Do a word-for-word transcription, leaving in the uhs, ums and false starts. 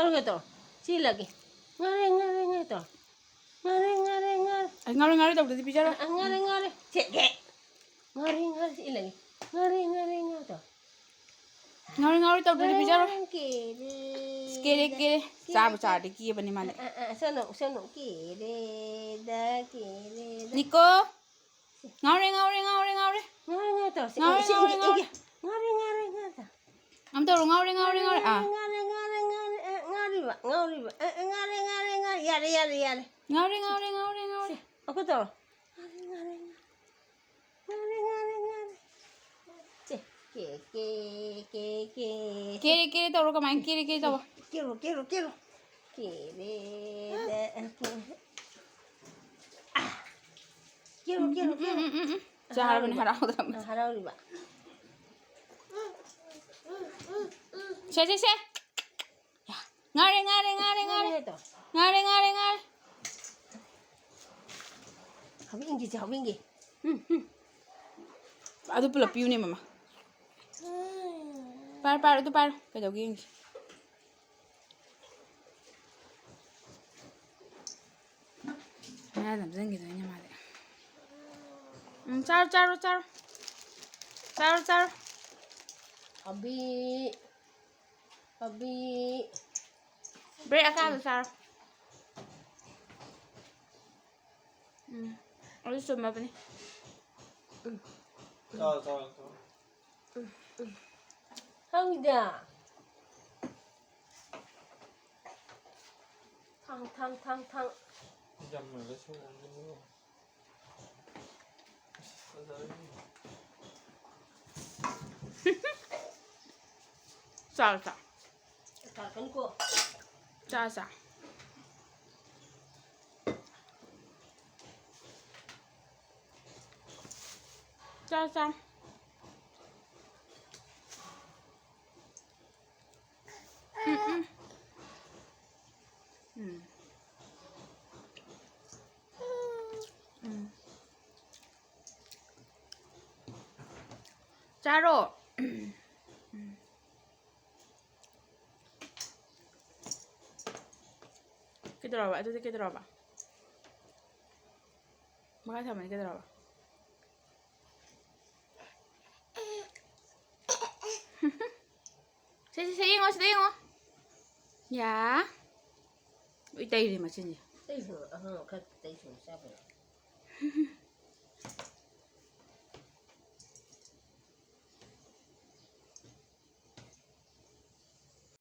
ꯇꯧꯔꯣ, ꯇꯧꯔꯣ꯫ ꯆꯤꯜꯂꯒꯦ꯫ ꯉꯥꯔꯦ, ꯉꯥꯔꯦ, ꯉꯥꯔꯦ ꯇꯧꯔꯣ꯫ ꯉꯥꯔꯦ, ꯉꯥꯔꯦ, ꯉꯥꯔꯦ꯫ ꯑꯩ ꯉꯥꯎꯔꯦ ꯉꯥꯎꯔꯦ ꯇꯧꯗ꯭ꯔꯗꯤ ꯄꯤꯖꯔꯣꯏ꯫ ꯑ, ꯉꯥꯔꯦ, ꯉꯥꯔꯦ꯫ ꯁꯦ, ꯒꯦ꯫ ꯉꯥꯔꯦ, ꯉꯥꯔꯦ, ꯁꯤ ꯏꯜꯂꯒꯦ꯫ ꯉꯥꯔꯦ, ꯉꯥꯔꯦ, ꯉꯥꯔꯦ ꯇꯧꯔꯣ꯫ ꯉꯥꯎꯔꯦ ꯉꯥꯎꯔꯦ ꯇꯧꯗ꯭ꯔꯗꯤ ꯄꯤꯖꯔꯣꯏ꯫ ꯉꯥꯔꯦ, ꯉꯥꯔꯦ, ꯀꯦꯔꯦ꯫ ꯀꯦꯔꯦ, ꯀꯦꯔꯦ꯫ ꯆꯥꯕꯨ ꯆꯥꯔꯗꯤ ꯀꯦꯕꯅꯤ ꯃꯥꯗꯤ꯫ ꯑ, ꯑ, ꯑ, ꯁꯣꯅꯣ, ꯁꯣꯅꯣ, ꯀꯦꯔꯦꯗ, ꯀꯦꯔꯦꯗ꯫ ꯅꯤꯀꯣ꯫ ꯉꯥꯎꯔꯦ, ꯉꯥꯎꯔꯦ, ꯉꯥꯎꯔꯦ, ꯉꯥꯎꯔꯦ꯫ ꯉꯥꯎꯔꯦ, ꯉꯥꯎꯔꯦ ꯇꯧꯔꯁꯤ꯫ ꯉꯥꯎꯔꯦ, ꯏꯁꯤꯡ, ꯉꯥꯎꯔꯦ, ꯏꯁꯤꯡ, ꯉꯥꯎꯔꯦ꯫ ꯏꯁꯤꯡ꯫ ꯉꯥꯎꯔꯦ, ꯉꯥꯎꯔꯦ, ꯉꯥꯎꯔꯦ ꯇꯧ꯫ ꯑꯃ ꯇꯧꯔꯣ, ꯉꯥꯎꯔꯦ, ꯉꯥꯎꯔꯦ, ꯉꯥꯎꯔꯦ꯫ ꯑꯥ꯫ ꯉꯥꯎꯔꯦ, ꯉꯥꯎꯔꯦ, ꯉꯥꯎꯔꯦ, ꯑ, ꯉꯥꯎꯔꯤꯕ, ꯉꯥꯎꯔꯤꯕ꯫ ꯑ, ꯑ, ꯉꯥꯎꯔꯦ, ꯉꯥꯎꯔꯦ, ꯉꯥꯎꯔꯦ꯫ ꯌꯥꯔꯦ, ꯌꯥꯔꯦ, ꯌꯥꯔꯦ꯫ ꯉꯥꯎꯔꯦ, ꯉꯥꯎꯔꯦ, ꯉꯥꯎꯔꯦ, ꯉꯥꯎꯔꯦ꯫ ꯁꯦ, ꯑꯩꯈꯣꯏ ꯇꯧꯔꯣ꯫ ꯉꯥꯎꯔꯦ, ꯉꯥꯎꯔꯦ, ꯉꯥꯎꯔꯦ꯫ ꯉꯥꯎꯔꯦ, ꯉꯥꯎꯔꯦ, ꯉꯥꯎꯔꯦ꯫ ꯁꯦ, ꯀꯦ, ꯀꯦ, ꯀꯦ, ꯀꯦ꯫ ꯀꯦꯔꯦ, ꯀꯦꯔꯦ ꯇꯧꯔꯣ, ꯀꯃꯥꯏꯅ ꯀꯦꯔꯦ, ꯀꯦꯔꯦ ꯇꯧꯕ? ꯀꯦꯔꯣ, ꯀꯦꯔꯣ, ꯀꯦꯔꯣ꯫ ꯀꯦꯔꯦꯗ, ꯀꯦ-, ꯑꯥ꯫ ꯀꯦꯔꯣ, ꯀꯦꯔꯣ, ꯎꯝ, ꯎꯝ, ꯀꯦꯔꯣ꯫ ꯎꯝ, ꯎꯝ, ꯎꯝ꯫ ꯆꯥꯔꯕꯅꯦ, ꯍꯔꯥꯎꯔꯤꯕ꯫ ꯍꯔꯥꯎꯗꯕ꯫ ꯑ, ꯍꯔꯥꯎꯔꯤꯕ꯫ ꯁꯦ, ꯁꯦ, ꯁꯦ꯫ ꯌꯥ꯫ ꯉꯥꯔꯦ, ꯉꯥꯔꯦ, ꯉꯥꯔꯦ, ꯉꯥꯔꯦ꯫ ꯉꯥꯔꯦ ꯇꯧ꯫ ꯉꯥꯔꯦ, ꯉꯥꯔꯦ, ꯉꯥꯔꯦ꯫ ꯍꯥꯎꯕꯤ ꯏꯟꯒꯦꯁꯦ, ꯍꯥꯎꯕꯤ ꯏꯟꯒꯦ꯫ ꯎꯝ, ꯎꯝ꯫ ꯑꯗꯨ ꯄꯨꯂꯞ ꯄꯤꯌꯨꯅꯦ, ꯃꯃꯥ꯫ ꯄꯥꯏꯔꯣ, ꯄꯥꯏꯔꯣ, ꯑꯗꯨ ꯄꯥꯏꯔꯣ꯫ ꯀꯩꯗꯧꯒꯦ ꯌꯦꯡꯁꯤ꯫ ꯃꯌꯥ ꯅꯝꯖꯟꯈꯤꯗꯣꯏꯅꯦ ꯃꯥꯗꯤ꯫ ꯎꯝ, ꯆꯥꯔꯣ, ꯆꯥꯔꯣ, ꯆꯥꯔꯣ꯫ ꯆꯥꯔꯣ, ꯆꯥꯔꯣ꯫ ꯑꯕꯤ, ꯑꯕꯤ꯫ Break ꯑꯀꯥꯕ ꯆꯥꯔꯣ꯫ ꯎꯝ, ꯑꯗꯨ ꯆꯨꯝꯃꯕꯅꯤ꯫ ꯆꯥꯔꯣ, ꯆꯥꯔꯣ, ꯆꯥꯔꯣ꯫ ꯍꯪꯉꯤꯗ꯫ ꯊꯥꯡ, ꯊꯥꯡ, ꯊꯥꯡ, ꯊꯥꯡ꯫ ꯌꯥꯝꯅ ꯂꯩꯁꯤꯜꯂꯛꯑꯅꯨ꯫ ꯑꯁ, ꯐꯖꯔꯦ꯫ ꯆꯥꯔꯣ, ꯆꯥꯔꯣ꯫ ꯇꯥꯔꯛꯀꯅꯤꯀꯣ꯫ ꯆꯥ, ꯆꯥ꯫ ꯆꯥ, ꯆꯥ꯫ ꯎꯝ, ꯎꯝ꯫ ꯎꯝ꯫ ꯎꯝ꯫ ꯆꯥꯔꯣ꯫ ꯎꯝ꯫ ꯀꯩꯗꯧꯔꯕ? ꯑꯗꯨꯗꯤ ꯀꯩꯗꯧꯔꯕ? ꯃꯈꯥ ꯊꯝꯃꯗꯤ ꯀꯩꯗꯧꯔꯕ? ꯁꯦ, ꯁꯦ, ꯁꯦ, ꯌꯦꯡꯉꯣ, ꯁꯤꯗ ꯌꯦꯡꯉꯣ꯫ ꯌꯥ꯫ ꯎꯏ, ꯇꯩꯔꯤ ꯃꯆꯤꯟꯁꯦ꯫ ꯇꯩꯁꯅꯨ, ꯑꯉꯥꯡ ꯈꯔ ꯇꯩꯁꯅꯨ, ꯆꯥꯕ ꯌꯥꯏ꯫